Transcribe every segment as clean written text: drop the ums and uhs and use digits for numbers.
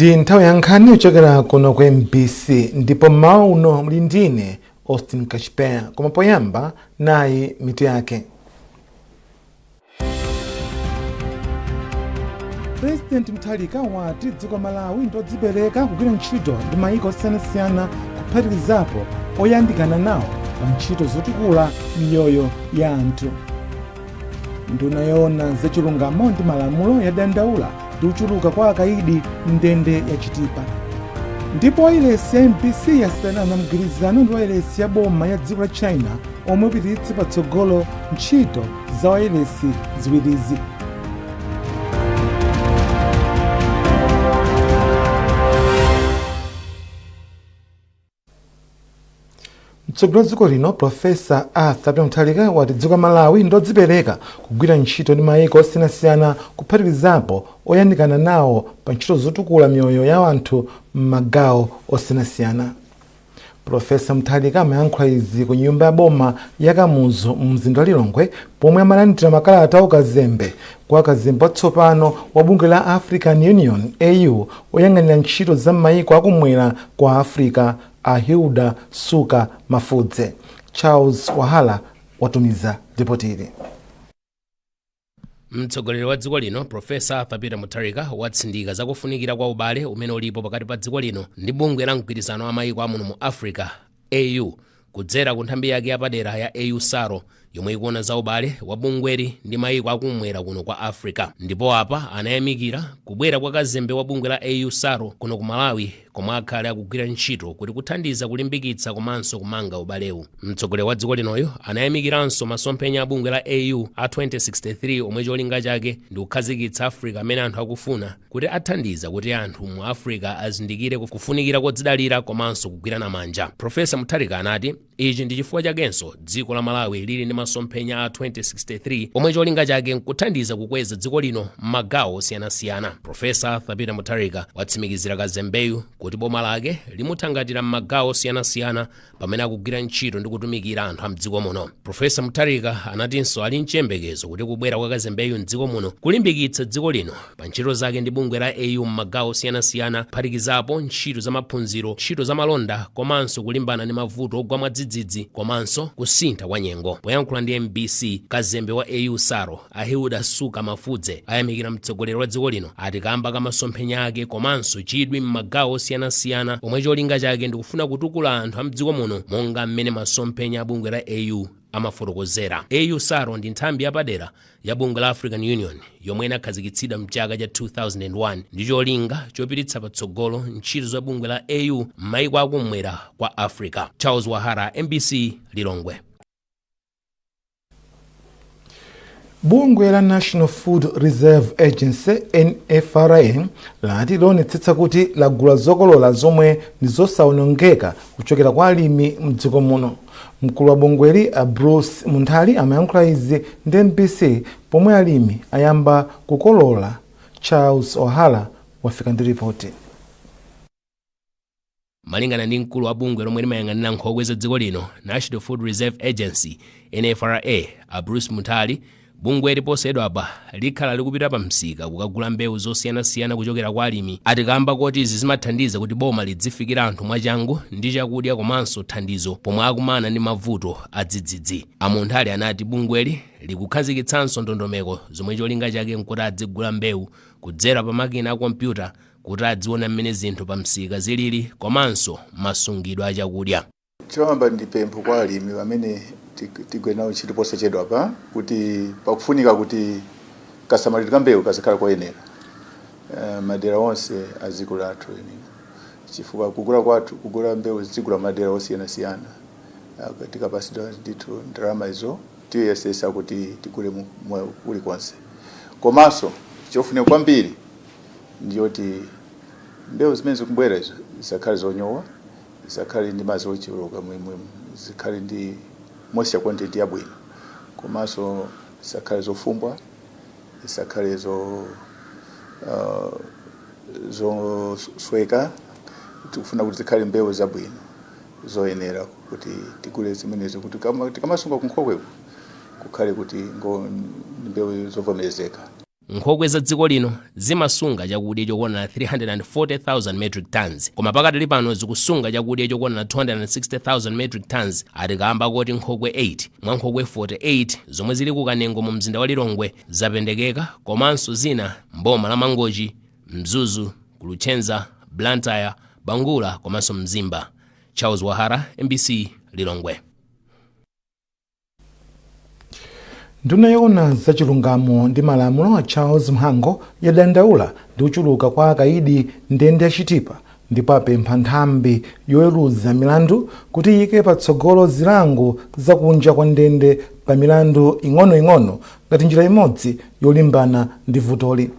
Ndi nthawi ya nkhani yochokera kuno ku MBC, ndipo mmawa uno muli ndine Austin Kachipea. Koma poyamba, nayi mitu yake. President Mutharika wati dziko Malawi ndodzipereka kugwira ntchito ndi mayiko osiyanasiyana, kuphatikizapo oyandikana nawo, pa ntchito zotukula miyoyo ya anthu. Nduna yoona zachilungamo ndi malamulo yadandaula ndi kuchuluka kwa akaidi mndende ya Chitipa. Ndipo wailesi ya MBC yasayinirana mgwirizano ndi wailesi ya boma ya dziko la China omwe upititse patsogolo ntchito za wailesi ziwirizi. Mtsogoleri wa dziko lino, Profesa Arthur Peter Mutharika, wati dziko la Malawi ndodzipereka kugwira ntchito ndi mayiko osiyanasiyana, kuphatikizapo oyandikana nawo, pa ntchito zotukula miyoyo ya anthu m'magawo osiyanasiyana. Profesa Mutharika amayankhula izi ku nyumba ya boma ya Kamuzu mu mzinda wa Lilongwe pomwe amalandira makalata a ukazembe kwa kazembe watsopano wa bungwe la African Union, AU, oyang'anira ntchito za m'mayiko akumwera kwa Africa, a Hilda Suka Mafudze. Charles Wahala watumiza ripoti ili. Mtsogoleri wa dziko lino, Profesa Arthur Peter Mutharika, watsindika zakufunikira kwa ubale umene ulipo pakati pa dziko lino ndi bungwe la mgwirizano wa mayiko amuno mu Africa, AU, kudzera ku nthambi yake yapadera ya AU SARO yomwe ikuona za ubale wa bungweli ndi mayiko akumwera kuno kwa Africa. Ndipo apa anayamikira kubwera kwa kazembe wa bungwe la AU SARO kuno ku Malawi, komwe akhale akugwira ntchito kuti kuthandiza kulimbikitsa komanso kumanga ubalewu. Mtsogoleri wa dziko linoyo anayamikiranso masomphenya a bungwe la AU a 2063, omwe cholinga chake ndi kukhazikitsa Africa amene anthu akufuna, kuti athandiza kuti anthu mu Africa azindikire kufunikira kodzidalira komanso kugwirana manja. Profesa Mutharika anati ichi ndi chifukwa chakenso dziko la Malawi lili ndi masomphenya a 2063, omwe cholinga chake nkuthandiza kukweza dziko lino m'magawo osiyanasiyana. Profesa Arthur Peter Mutharika watsimikizira kazembeyu kuti boma lake limuthangatira m'magawo osiyanasiyana pamene akugwira ntchito ndi kutumikira anthu a mdziko muno. Profesa Mutharika anatinso ali mchiyembekezo kuti kubwera kwa kazembeyu mdziko muno kulimbikitsa dziko lino pa ntchito zake ndi bungwe la AU m'magawo osiyanasiyana, kuphatikizapo ntchito za maphunziro, ntchito za malonda komanso kulimbana ndi mavuto ogwa mwadzidzidzi komanso kusintha kwa nyengo. Poyankhula ndi MBC, kazembe wa AU SARO, a Hilda Suka Mafudze, ayamikira mtsogoleri wa dziko lino, ati kamba ka masomphenya ake komanso chidwi m'magawo osiyanasiyana omwe cholinga chake ndikufuna kutukula anthu a mdziko muno monga mmene masomphenya a bungwe la AU amafotokozera. AU SARO ndi nthambi yapadera ya bungwe la African Union yomwe inakhazikitsidwa mchaka cha 2001 ndi cholinga chopititsa patsogolo ntchito za bungwe la AU m'mayiko akumwera kwa Africa. Charles Wahara, MBC, Lilongwe. Bungwe la National Food Reserve Agency, NFRA, lati lionetsetsa kuti lagula zokolola zomwe ndi zosawonongeka kuchokera kwa alimi mdziko muno. Mkulu wa bungweli, a Bruce Munthali, amayankhula izi ndi MBC pomwe alimi ayamba kukolola. Charles Ohala wafika ndi ripoti. Malingana ndi mkulu wa bungwe lomwe limayang'anira nkhokwe za dziko lino, National Food Reserve Agency, NFRA, a Bruce Munthali, bungweli posachedwapa likhala likupita pa msika kukagula mbewu zosiyanasiyana kuchokera kwa alimi, ati kamba koti izi zimathandiza kuti boma lidzifikira anthu mwachangu ndi chakudya komanso thandizo pomwe akumana ndi mavuto adzidzidzi. A Munthali anati bungweli likukhazikitsanso ndondomeko zomwe cholinga chake nkuti adzigula mbewu kudzera pa makina a kompyuta kuti adziona mmene zinthu pa msika zilili komanso masungidwe a chakudya. Choyamba, ndi pempho kwa alimi amene tigwire nawo ntchito posachedwa pa kuti pakufunika kuti kasamalidwe ka mbewu kazikhala koyenera madera onse a dziko lathu lino, chifukwa kugula kwathu, kugula mbewu, zigula madera osiyanasiyana. Tikapasidwa ndithu ndalama izo, tiyesesa kuti tigule kulikonse. Komanso chofunika kwambiri ndiyoti mbewu zimene zikubwera izo zisakhale zonyowa, zisakhale ndi madzi ochuluka, zikhale ndi moisture content yabwino, komanso zisakhale zofumbwa, zisakhale zosweka. Tikufuna kuti zikhale mbewu zabwino zoyenera kuti tigule zimenezo, kuti tikamasunga kunkhokweko kukhale kuti ngo mbewu zovomerezeka. Nkhokwe za dziko lino zimasunga chakudya chokwana 340,000 metric tons, koma pakatali pano zikusunga chakudya chokwana 260,000 metric tons, ati kamba koti nkhokwe 8 mwa nkhokwe 48 zomwe zili ku Kanengo mu mzinda wa Lilongwe zapendekeka, komanso zina mboma la Mangochi, Mzuzu, Luchenza, Blantyre, Bangula komanso Mzimba. Charles Wahara, MBC, Lilongwe. Nduna yoona zachilungamo ndi malamulo a Charles Mhango yadandaula ndi kuchuluka kwa akaidi ndende ya Chitipa, ndipo apempha nthambi yoweruza milandu kuti iyike patsogolo zilango zakunja kwa ndende pa milandu ing'onoing'ono ngati njira imodzi yolimbana ndi vutoli.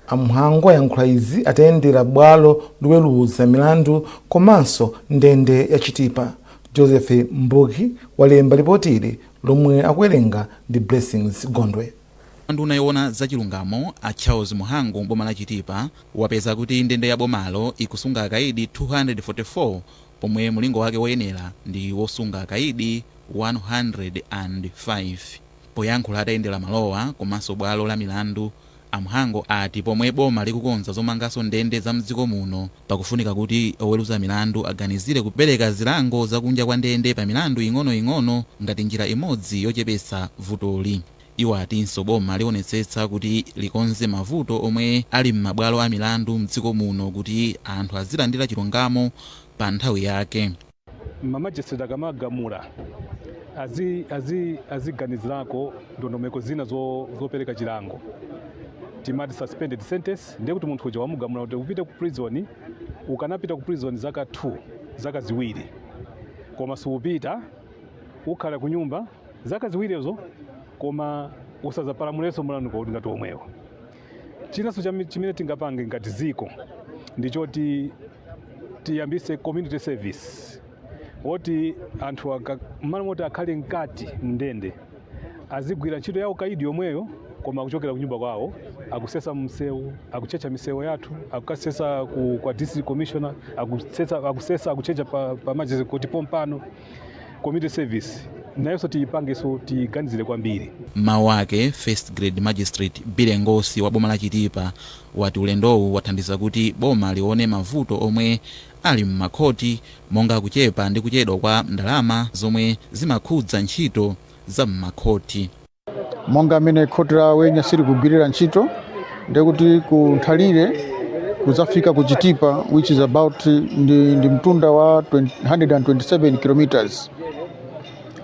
Amhango ayankhula izi atayendera bwalo loweruza milandu komanso ndende ya Chitipa. Joseph Mbuki walemba ripoti ili lomwe akuwerenga ndi Blessings Gondwe. Nduna yoona zachilungamo a Charles Mhango boma la Chitipa wapeza kuti ndende ya bomalo ikusunga akaidi 244, pomwe mulingo wake woyenera ndi wosunga akaidi 105. Poyankhula atayendera malowa komanso bwalo la milandu, Amhango ati pomwe boma likukonza zomanganso ndende za mdziko muno, pakufunika kuti oweruza milandu aganizire kupereka zilango zakunja kwa ndende pa milandu ing'onoing'ono ngati njira imodzi yochepetsa vutoli. Iwo atinso boma lionetsetsa kuti likonze mavuto omwe ali m'mabwalo a milandu mdziko muno kuti anthu azilandira chilungamo pa nthawi yake. Mamajistrate akamagamula aziganizirako ndondomeko zina zopereka chilango, timati suspended sentence. Ndiye kuti munthu uja wamugamula kuti upite ku prison, ukanapita ku prison zaka 2, zaka 2, koma siupita, ukhala ku nyumba zaka 2zo, koma usazapalamulenso mulandu kodi ngati omwewo. Chinanso chimene tingapange ngati ziko ndichoti tiyambise community service, woti anthu mmalo moti akhale mkati mndende azigwira ntchito ya ukaidi yomweyo, koma kuchokera kunyumba kwawo, akusesa msewu, akuchecha misewu yathu, akukasesa kwa district commissioner, akusesa, akuchecha pa magistrate kuti pompano. Community service nayonso tiyipangenso, tiyiganizire kwambiri. Mawu ake, first grade magistrate Billy Ngosi wa boma la Chitipa wati ulendowu wathandiza kuti boma lione mavuto omwe ali m'makhoti, monga kuchepa ndi kuchedwa kwa ndalama zomwe zimakhudza ntchito za m'makhoti. Monga amene khoti la Wenya silikugwirira ntchito, ndekuti ku Nthalire kuzafika ku Chitipa, which is about ndi mtunda wa 20 127 kilometers,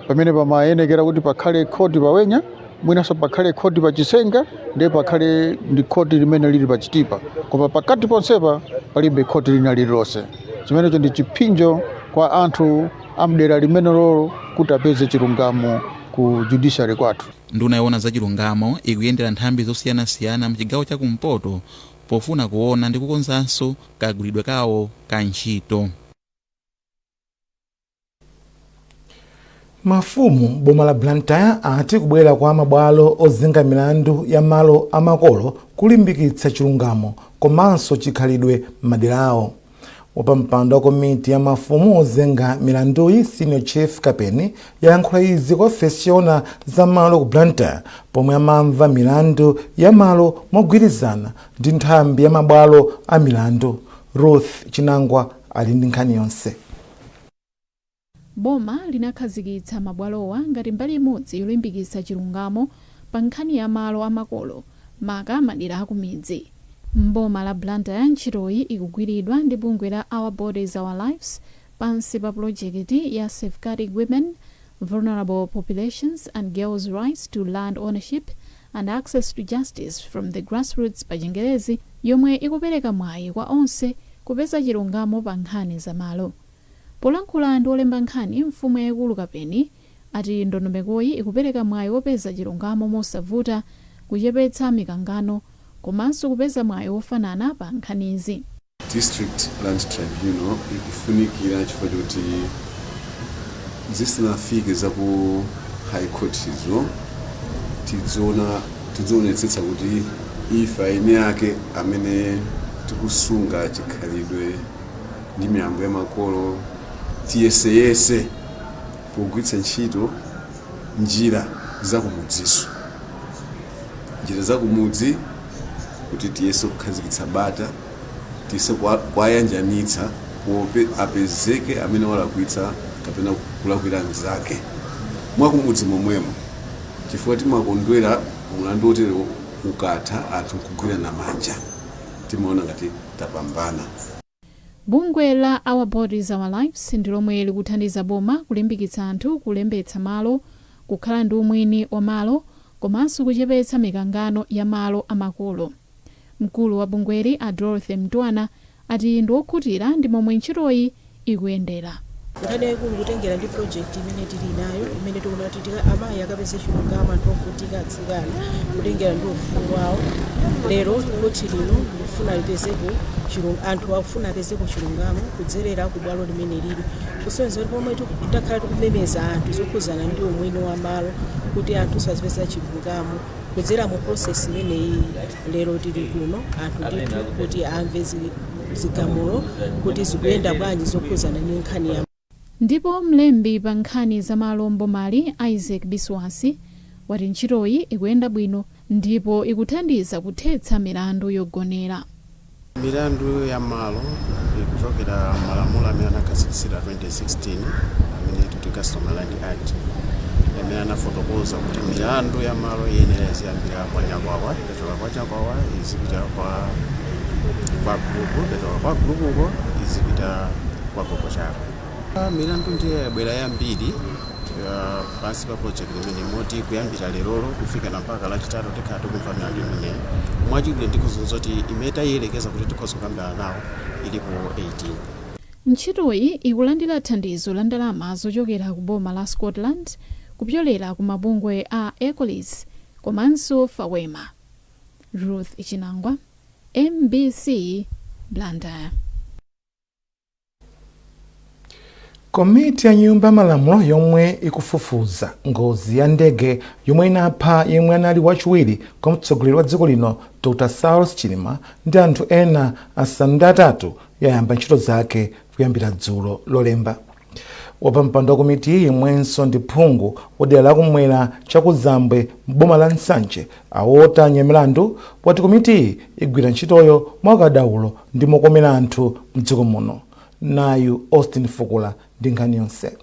pamene pamayenekera kuti pakhale khoti pa Wenya, mwinanso pakhale khoti pa Chisenga, ndiye pakhale ndi khoti limene lili pa Chitipa, koma pakati ponsepa palibe khoti lina lililonse. Chimenecho ndi chipsinjo kwa anthu amdera limene lolo kuti apeze chilungamo ku judiciary kwathu. Nduna yoona zachilungamo ikuyendera nthambi zosiyanasiyana mchigawo chakumpoto pofuna kuona ndi kukonzanso kagwiridwe kawo ka ntchito. Mafumu boma la Blantyre ati kubwera kwa mabwalo ozenga milandu ya malo amakolo kulimbikitsa chilungamo komanso chikhalidwe m'madera awo. Wapampando wa komiti ya mafumu ozenga milanduyi, Senior Chief Kapeni, yayankhula izi kwa ofesi yoona za malo ku Blantyre pomwe amamva milandu ya malo mogwirizana ndi nthambi ya mabwalo a milandu. Ruth Chinangwa ali ndi nkhani yonse. Boma linakhazikitsa mabwalowa ngati mbali imodzi yolimbikitsa chilungamo pa nkhani ya malo amakolo, maka madera akumidzi. Mboma la Blantyre, ntchitoyi ikugwiridwa ndi bungwe la Our Bodies Our Lives pansi pa pulojekiti ya Safeguarding Women, Vulnerable Populations and Girls' Rights to Land Ownership and Access to Justice from the Grassroots pa Chingerezi, yomwe ikupereka mwayi kwa onse kupeza chilungamo pa nkhani za malo. Polankhula ndi olemba nkhani, mfumu yayikulu Kapeni ati ndondomekoyi ikupereka mwayi wopeza chilungamo mosavuta, kuchepetsa mikangano komanso kupeza mwayi wofanana pa nkhanizi. District Land Tribunal ikufunikira chifukwa choti zisanafike za ku High Court izo, tidzionetsetsa kuti ife eni ake amene tikusunga chikhalidwe ndi miyambo ya makolo tiyeseyese pogwiritsa ntchito njira zakumudziso, njira zakumudzi. Kuti tiyese kukhazikitsa bata, tiyese kwayanjanitsa kuope apezeke amene walakwitsa kapena kulakwira mnzake mwakumudzi momwemo, chifukwa timakondwera mulandu wotere ukatha, anthu nkugwirana manja, timaona ngati tapambana. Bungwe la Our Bodies Our Lives ndi lomwe likuthandiza boma kulimbikitsa anthu kulembetsa malo, kukhala ndi umwini wa malo komanso kuchepetsa mikangano ya malo amakolo. Mkulu wa bungweli, a Dorothy Mtwana, ati ndi okhutira ndi momwe ntchitoyi ikuyendera. Nkhani yayikulu, kutengera ndi project imene tili nayo, imene tikuona kuti amayi akapeze chilungamo, anthu ovutika, atsikana, kutengera ndi ufulu wawo, lero khoti lino likufuna lipezeko, anthu akufuna apezeko chilungamo kudzerera ku bwalo limene lili, kusonyeza kuti pomwe takhala tikumemeza anthu zokhuzana ndi umwini wa malo, kuti anthu azipeza chilungamo kudzera mu process imeneyi. Lero tili kuno, anthu ndithu kuti amve zigamulo kuti zikuyenda bwanji zokhuzana ndi nkhani ya Ndipo mlembi pa nkhani za malo mbomali, Isaac Biswasi, wati ntchitoyi ikuyenda bwino ndipo ikuthandiza kuthetsa milandu yogonera. Milandu ya malo ikuchokera malamulo amene anakhazikitsidwa 2016, amene tikuti Customary Land Act, amene anafotokoza kuti milandu ya malo iyenera iziyambira kwa nyakwawa, ikachoka kwa nyakwawa izipita kwa gulupu, ikachoka kwa gulupuko izipita kwa gogochalo. Milandu ndiye yabwera yambiri pansi pa project imene, moti kuyambira lerolo kufika na mpaka Lachitatu tikhala tikumva milandu imeneyi. Mwachidule, ndikhoza zoti imene tayiyelekeza kuti tikhoza kukambirana nawo ilipo 18. Ntchitoyi ikulandira thandizo la ndalama zochokera ku boma la Scotland kupyolera ku mabungwe a Ecolis komanso Fawema. Ruth Chinangwa, MBC, Blantyre. Komiti ya Nyumba ya Malamulo yomwe ikufufuza ngozi ya ndege yomwe inapha yemwe anali wachiwiri kwa mtsogoleri wa dziko lino, Dr Saulos Chilima, ndi anthu ena 8 yayamba ntchito zake kuyambira dzulo Lolemba. Wapampando wa komiti, yemwenso ndi phungu wodera lakumwera chakuzambwe m'boma la Nsanje, a Walter Nyamilandu, wati komitiyi igwira ntchitoyo mwakadaulo ndi mokomera anthu mdziko muno. Nayu Austin Fukula ndi nkhani yonse.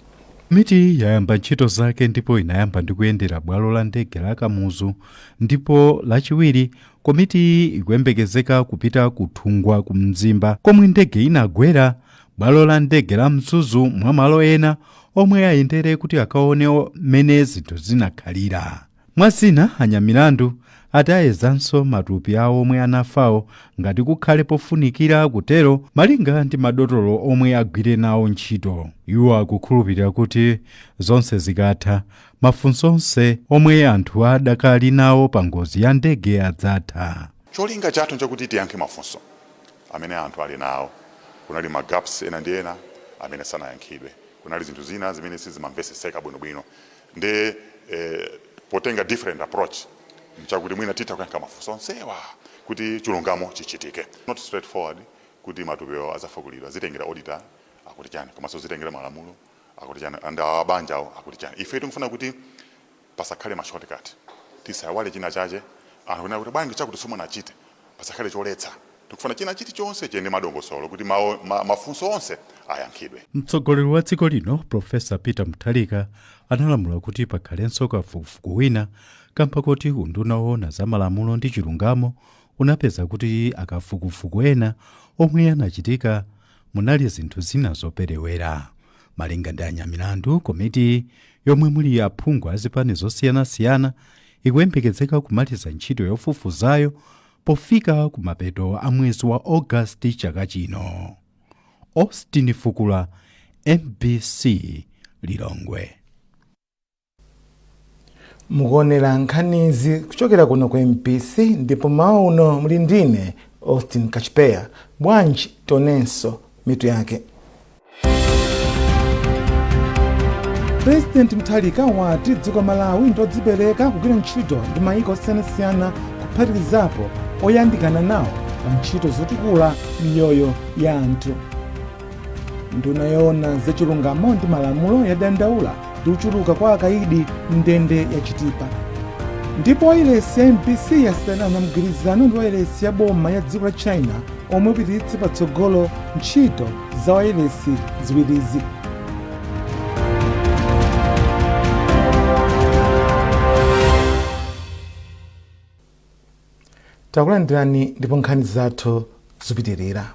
Komiti yayamba ntchito zake ndipo inayamba ndi kuyendera bwalo la ndege la Kamuzu, ndipo Lachiwiri komiti ikuyembekezeka kupita kuthungwa ku Mzimba komwe ndege inagwera, bwalo la ndege la Mzuzu, mwa malo ena omwe ayendere kuti akaone mmene zinthu zinakhalira. Mwazina, anyamilandu ati ayezanso matupi awo omwe anafawo ngati kukhale pofunikira kutero, malinga ndi madotolo omwe agwire nawo ntchito. Iwo akukhulupirira kuti zonse zikatha, mafunso onse omwe anthu adakali nawo pa ngozi ya ndege adzatha. Cholinga chathu nchakuti tiyankhe mafunso amene anthu ali nawo. Kunali ma gaps ena ndi ena amene sanayankhidwe, kunali zinthu zina zimene sizimamveseseka bwinobwino, ndi potenga different approach nchakuti mwina titha kuyankha mafunso onsewa kuti chilungamo chichitike. Not straightforward kuti matupiwo azafukulidwa, zitengera auditor akuti chani, komanso zitengera malamulo akuti chani, and abanja awo akuti chani. Ife tikufuna kuti pasakhale ma shortcut, tisaiwale china chache, anthu kunena kuti bwanji chakuti simunachite, pasakhale choletsa. Tikufuna china chilichonse chiyende madongosolo kuti mafunso onse ayankhidwe. Mtsogoleri wa dziko lino, Profesa Peter Mutharika, analamula kuti pakhalenso kafukufuku wina kamba kuti unduna woona za malamulo ndi chilungamo unapeza kuti akafukufuku ena omwe anachitika munali zinthu zina zoperewera. Malinga ndi anyamilandu, komiti yomwe muli aphungu a zipani zosiyanasiyana ikuyembekezeka kumaliza ntchito yofufuzayo pofika kumapeto a mwezi wa Ogasiti chaka chino. Austin Fukula, MBC, Lilongwe. Mukuonera nkhanizi kuchokera kuno ku MBC, ndipo mawa uno muli ndine Austin Kachipeya. Bwanji tionenso mitu yake. President Mutharika wati dziko Malawi ndodzipereka kugwira ntchito ndi mayiko osiyanasiyana, kuphatikizapo oyandikana nawo, pa ntchito zotukula miyoyo ya anthu. Nduna yoona zachilungamo ndi malamulo yadandaula ndi kuchuluka kwa akaidi mndende ya Chitipa. Ndipo wailesi ya MBC yasayinirana mgwirizano ndi wailesi ya boma ya dziko la China omwe upititse patsogolo ntchito za wailesi ziwirizi. Takulandirani ndipo nkhani zathu zipitirira.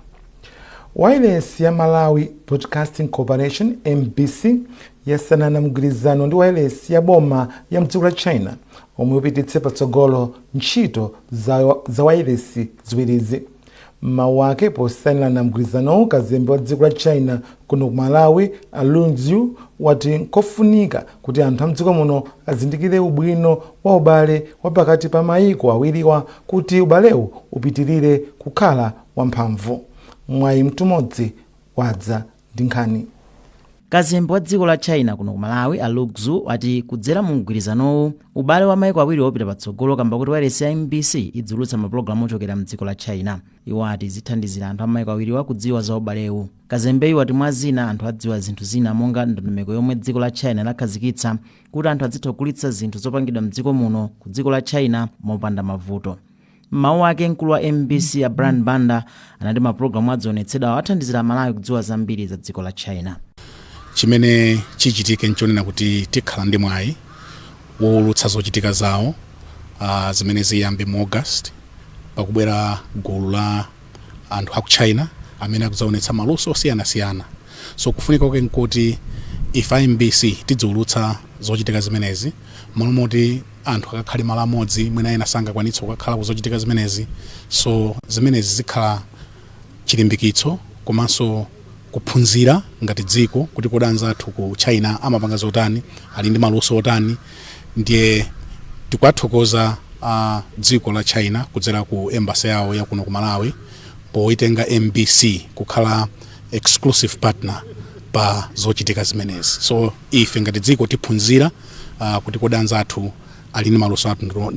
Wailesi ya Malawi Broadcasting Corporation, MBC, yasayinirana mgwirizano ndi wailesi ya boma ya mdziko la China omwe upititse patsogolo ntchito za wailesi ziwirizi. Mawu ake posayinirana mgwirizanowu, kazembe wa dziko la China kuno ku Malawi, a Lu Xu, wati nkofunika kuti anthu a mdziko muno azindikire ubwino wa ubale wa pakati pa mayiko awiriwa kuti ubalewu upitirire kukhala wamphamvu. Mwayi Mtumodzi wadza ndi nkhani. Kazembe wa dziko la China kuno ku Malawi, a Lu Xu, ati kudzera mu mgwirizanowu ubale wa maiko awiri wopita patsogolo kamba kuti wailesi ya MBC idziulutsa mapulogalamu ochokera mdziko la China. Iwo ati zithandizira anthu a maiko awiriwa kudziwa za ubalewu. Kazembeyu ati mwa zina anthu adziwa zinthu zina monga ndondomeko yomwe dziko la China lakhazikitsa kuti anthu adzitha kugulitsa zinthu zopangidwa mdziko muno ku dziko la China mopanda mavuto. M'mawu ake, mkulu wa MBC a Brian Banda anati mapulogalamu adzionetsedwa athandizira Amalawi kudziwa zambiri za dziko la China. Chimene chichitike nchonena kuti tikhala ndi mwayi wowulutsa zochitika zawo zimene ziyambe mu August, pakubwera gulu la anthu aku China amene akudzaonetsa maluso osiyanasiyana. So kufunika kwake nkuti ife a MBC tidziwulutsa zochitika zimenezi malo moti anthu akakhale malo amodzi, mwina ena sangakwanitse kukakhala ku zochitika zimenezi. So zimenezi zikhala chilimbikitso komanso kuphunzira ngati dziko kuti kodi anzathu ku China amapanga zotani, ali ndi maluso otani. Ndiye tikuwathokoza a dziko la China kudzera ku embassy yawo ya kuno ku Malawi poitenga MBC kukhala exclusive partner pa zochitika zimenezi. So ife ngati dziko tiphunzira kuti kodi anzathu ali ndi maluso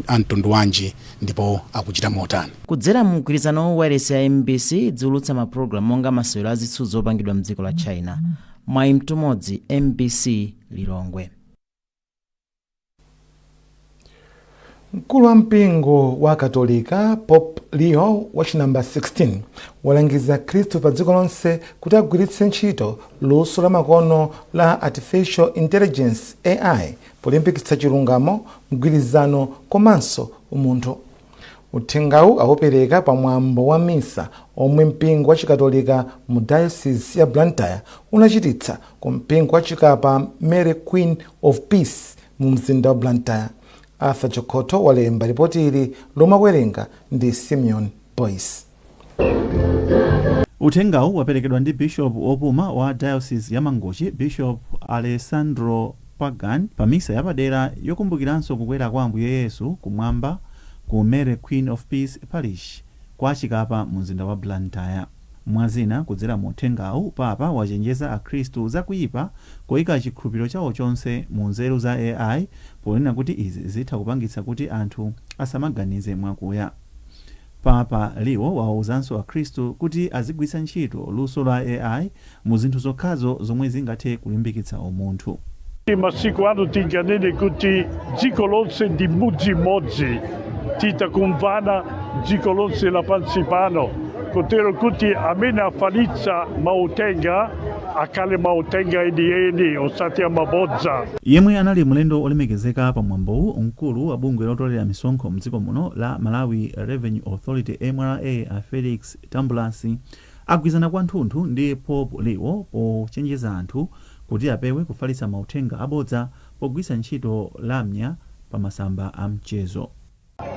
a mtundu wanji ndipo akuchita motani. Kudzera mu mgwirizanowu, wailesi ya MBC idziulutsa mapulogalamu monga masewero a zitsuzo zopangidwa mdziko la China. Mwayi Mtumodzi, MBC, Lilongwe. Mkulu wa mpingo wa Katolika, Pope Leo wachinamba 16, walangiza Khristu pa dziko lonse kuti agwiritse ntchito luso la makono la artificial intelligence, AI, polimbikitsa chilungamo, mgwirizano komanso umunthu. Uthengawu awupereka pamwambo wa misa omwe mpingo wa Chikatolika mu Diocese ya Blantyre unachititsa ku mpingo wa Chikapa Mary Queen of Peace mu mzinda wa Blantyre. Arthur Chokotho walemba ripoti ili lomwe akuwerenga ndi Simeon Boyce. Uthengawu waperekedwa ndi Bishop opuma wa Diocese ya Mangochi, Bishop Alessandro Pagan, pa misa yapadera yokumbukiranso kukwera kwa Ambuye Yesu kumwamba ku Mary Queen of Peace Parish kwa Chikapa mu mzinda wa Blantyre. Mwazina, kudzera mu uthengawu, Papa wachenjeza Akhristu zakuyipa koyika chikhulupiriro chawo chonse mu nzeru za AI, ponena kuti izi zitha kupangitsa kuti anthu asamaganize mwakuya. Papa Leo wawuzanso Akhristu kuti azigwiritsa ntchito luso la AI mu zinthu zokhazo zomwe zingathe kulimbikitsa umunthu. Masiku ano tinganene kuti dziko lonse ndi mudzi mmodzi, titakumvana dziko lonse lapansi pano, kotero kuti amene afalitsa mautenga akhale mautenga enieni, osati amabodza. Yemwe anali mlendo olemekezeka pa mwambowu, mkulu wa bungwe lotolera misonkho mdziko muno la Malawi Revenue Authority, MRA, a Felix Tambulasi, agwirizana kwathunthu ndi Pope Leo pochenjeza anthu kuti apewe kufalitsa mauthenga abodza pogwiritsa ntchito lamya pa masamba a mchezo.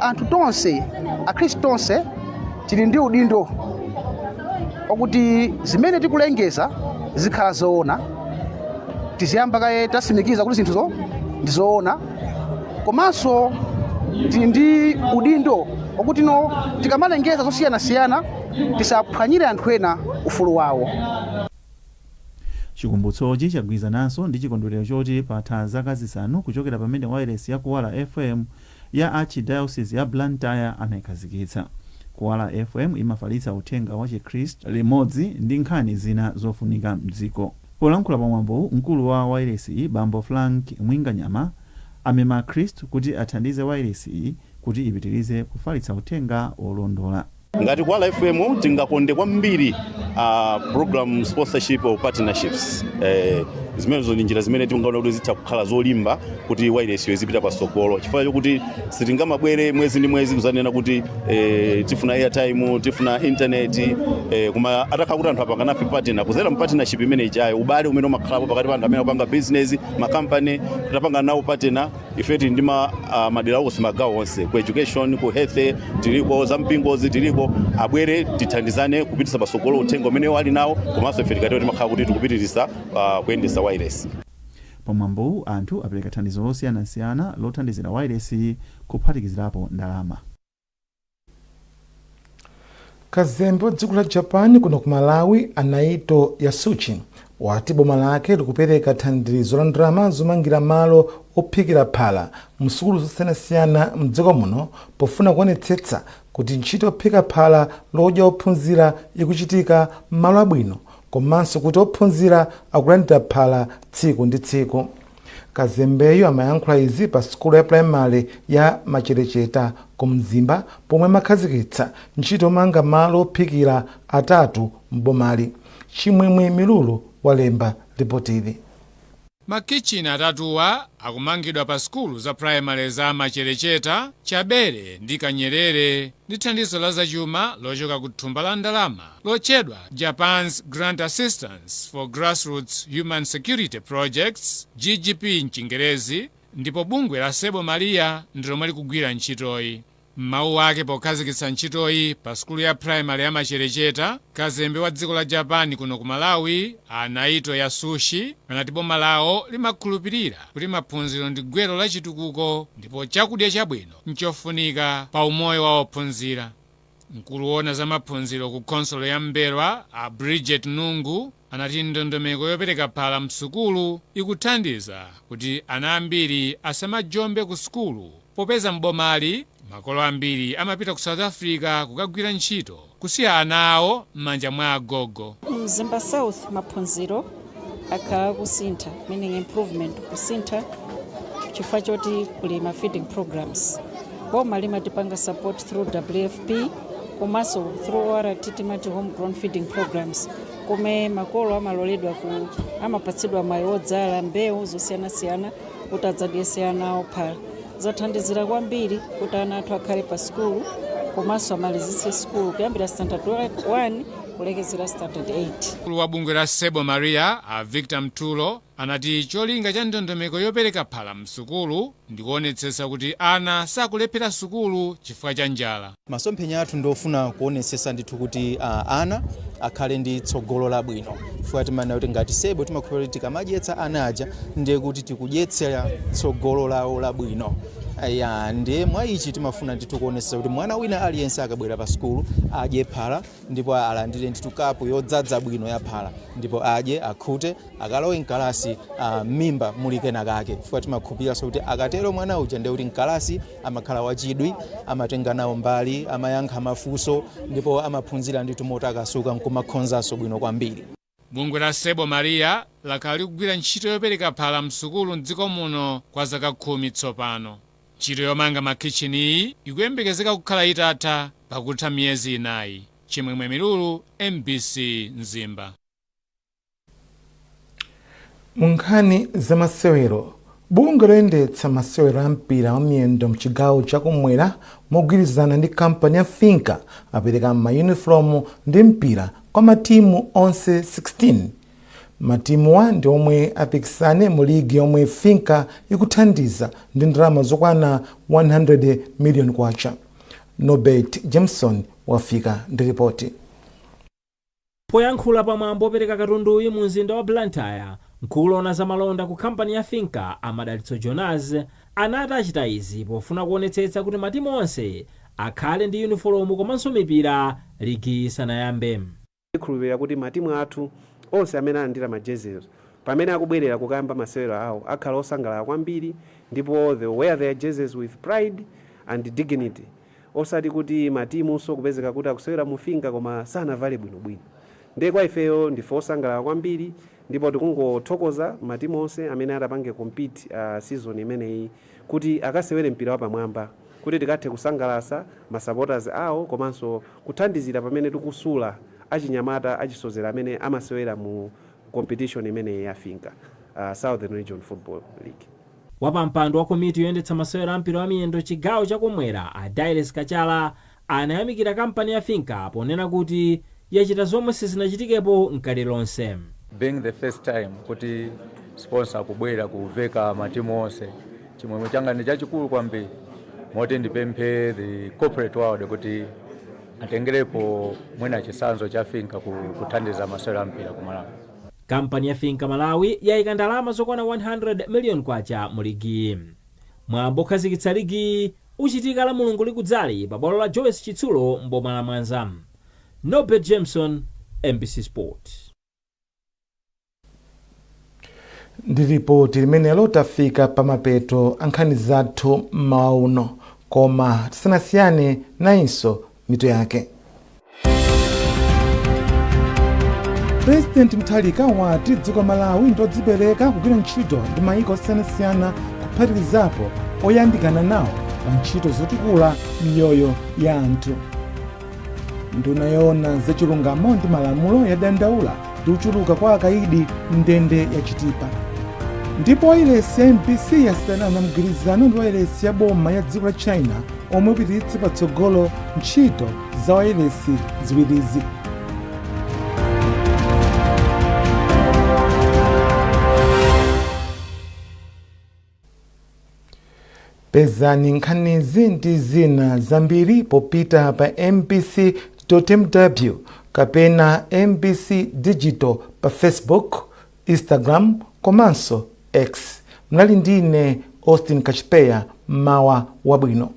Anthu tonse, Akhristu tonse, tili ndi udindo okuti zimene tikulengeza zikhala zoona. Tiziyamba kaye tasimikiza kuti zinthuzo ndi zoona. Komanso tili ndi udindo okuti no tikamalengeza zosiyanasiyana tisaphwanyire anthu ena ufulu wawo. Chikumbutsochi chagwirizananso ndi chikondwerero choti patha zaka 5 kuchokera pamene wailesi ya Kuwala FM ya Archdiocese ya Blantyre anayikhazikitsa. Kuwala FM imafalitsa uthenga wa Chikhristu limodzi ndi nkhani zina zofunika mdziko. Polankhula pamwambowu, mkulu wa wailesiyi, Bambo Frank Mwinganyama, Amema akhristu kuti athandize wailesi iyi kuti ipitirize kufalitsa uthenga wolondola. Ngati Kwala FM tingakonde kwambiri program sponsorship or partnerships. Zimenezo ndi njira zimene tingaona kuti zitha kukhala zolimba kuti wireless izipita patsogolo, chifukwa chokuti sitingamabwere mwezi ndi mwezi kuzanena kuti tifuna airtime, tifuna internet, koma atakhala kuti anthu apanga nafe partner kuzera mu partnership imene ijayo, ubale umene umakhalapo pakati pa anthu amene akupanga business, makampani, titapanga nawo partner, ife tili ndi madera onse, magawo onse, ku education, ku health tiliko, za mpingozi tiliko, abwere tithandizane kupitisa patsogolo uthenga umene ali nawo, komanso ife tikatero timakhala kuti tikupitiriza kuyendesa wireless. Pamwambowu anthu apereka thandizo losiyanasiyana lothandizira wailesi, kuphatikizirapo ndalama. Kazembe wa dziko la Japan kuno ku Malawi, a Naito Yasushi, wati boma lake likupereka thandizo la ndalama zomangira malo ophikira phala msukulu zosiyanasiyana mdziko muno, pofuna kuonetsetsa kuti ntchito yophika phala lodya ophunzira ikuchitika m'malo abwino, komanso kuti ophunzira akulandira phala tsiku ndi tsiku. Kazembeyo amayankhula izi pa sukulu ya primary ya Macherecheta ku Mzimba, pomwe amakhazikitsa ntchito yomanga malo ophikira atatu m'bomali. Chimwemwe Milulu walemba ripotili. Makichini atatuwa akumangidwa pa sukulu za primary za Macherecheta, Chabere ndi Kanyerere ndi thandizo la zachuma lochoka ku thumba la ndalama lotchedwa Japan's Grant Assistance for Grassroots Human Security Projects, GGP mchingerezi, ndipo bungwe la Sebo Maria ndilomwe likugwira ntchitoyi. M'mawu ake pokhazikitsa ntchitoyi pa sukulu ya primary ya Macherecheta, kazembe wa dziko la Japan kuno ku Malawi, a Naito Yasushi, anati boma lawo limakhulupirira kuti maphunziro ndi gwero la chitukuko ndipo chakudya chabwino nchofunika pa umoyo wa ophunzira. Mkulu woona za maphunziro ku khonsolo ya M'mbelwa, a Bridget Nungu, anati ndondomeko yopereka phala msukulu ikuthandiza kuti ana ambiri asamajombe ku sukulu, popeza mbomali makolo ambiri amapita ku South Africa kukagwira ntchito, kusiya ana awo m'manja mwa agogo. Mzimba South maphunziro akhala kusintha, meaning improvement, kusintha chifukwa choti kuli ma feeding programs. Boma limatipanga support through WFP komanso through ORT, timati homegrown feeding programs, kome makolo amaloledwa ku amapatsidwa mwayi wodzala mbewu zosiyanasiyana kuti adzadyese ana awo phala. Zathandizira kwambiri kuti ana athu akhale pa sukulu komanso amalizitse sukulu kuyambira standard 1 kulekezera standard 8. Mkulu wa bungwe la Sebo Maria, a Victor Mtulo, anati cholinga cha ndondomeko yopereka phala msukulu ndikuonetsetsa kuti ana sakulephera sukulu chifukwa cha njala. Masomphenya athu ndofuna kuonetsetsa ndithu kuti ana akhale ndi tsogolo labwino, chifukwa timanena kuti ngati Sebo timakhulupirira kuti tikamadyetsa ana aja ndiye kuti tikudyetsera tsogolo lawo labwino. Ya, ndiye mwa ichi timafuna ndithu kuonetsetsa kuti mwana wina aliyense akabwera pa sukulu adye phala, ndipo alandire ndithu kapu yodzaza bwino ya phala, ndipo adye akhute, akalowe mkalasi m'mimba muli kenakake, chifukwa timakhulupiriranso kuti akatero mwana uja ndiye kuti mkalasi amakhala wachidwi, amatenga nawo mbali, amayankha mafunso ndipo amaphunzira ndithu motakasuka nkumakhonzanso bwino kwambiri. Bungwe la Sebo Maria lakhala likugwira ntchito yopereka phala msukulu mdziko muno kwa zaka 10 tsopano. Ntchito yomanga makhichiniyi ikuyembekezeka kukhala itatha pakutha miyezi 4. Chimwemwe Milulu, MBC, Mzimba. Mu nkhani zamasewero, bungwe loyendetsa masewero a mpira wa miyendo mchigawo chakumwera mogwirizana ndi kampani ya Finca apereka mayunifomu ndi mpira kwa matimu onse 16. Matimuwa ndi omwe apikisane mu ligi yomwe Finca ikuthandiza ndi ndalama zokwana 100 million kwacha. Norbert Jameson wafika ndi ripoti. Poyankhula pamwambo opereka katunduyi mu mzinda wa Blantyre, mkulu woona zamalonda ku kampani ya Finca, Amadalitso Jonas, anati achita izi pofuna kuonetsetsa kuti matimu onse akhale ndi yunifolomu komanso mipira ligi isanayambe. Ndikhulupirira kuti matimu athu onse amene alandira majezezo, pamene akubwerera kukayamba masewero awo, akhala osangalala kwambiri ndipo they wear their jerseys with pride and dignity, osati kuti matimunso kupezeka kuti akusewera mu Finca koma sanavale bwinobwino. Ndiye kwa ifeyo ndife osangalala kwambiri. Ndipo tikungothokoza matimu onse amene adapange compete season imeneyi kuti akasewere mpira wapamwamba, kuti tikathe kusangalasa ma supporters awo komanso kuthandizira pamene tikusula achinyamata achisozera amene amasewera mu competition imeneyi ya FINCA Southern Region Football League. Wapampando wa komiti yoyendetsa masewero a mpira wa miyendo chigawo chakumwera, a Dailes Kachala, anayamikira kampani ya FINCA ponena kuti yachita zomwe sizinachitikepo mkale lonse. Being the first time kuti sponsor kubwera kuveka matimu onse, chimwemwe changa ndi chachikulu kwambiri, moti ndipemphe the corporate world kuti atengerepo mwina chitsanzo cha FINCA kuthandiza masewero a mpira ku Malawi. Kampani ya FINCA Malawi yayika ndalama zokwana 100 million kwacha mu ligiyi. Mwambo okhazikitsa ligiyi uchitika la Mulungu likudzali pa bwalo la Joyce Chitsulo mboma la Mwanza. Norbert Jameson, MBC Sport. Ndi ripoti limenelo tafika pamapeto a nkhani zathu mmawa uno, koma tisanasiyane, nayinso mitu yake. President Mutharika wati dziko Malawi ndodzipereka kugwira ntchito ndi mayiko osiyanasiyana, kuphatikizapo oyandikana nawo, pa ntchito zotukula miyoyo ya anthu. Nduna yoona zachilungamo ndi malamulo yadandaula ndi kuchuluka kwa akaidi mndende ya Chitipa. Ndipo wailesi ya MBC yasayinana mgwirizano ndi wailesi ya boma ya dziko la China omwe upititse patsogolo ntchito za wailesi ziwirizi. Pezani nkhanizi ndi zina zambiri popita pa mbc.mw kapena MBC Digital pa Facebook, Instagram komanso X. Mnali ndine Austin Kachipeya. Mawa wabwino.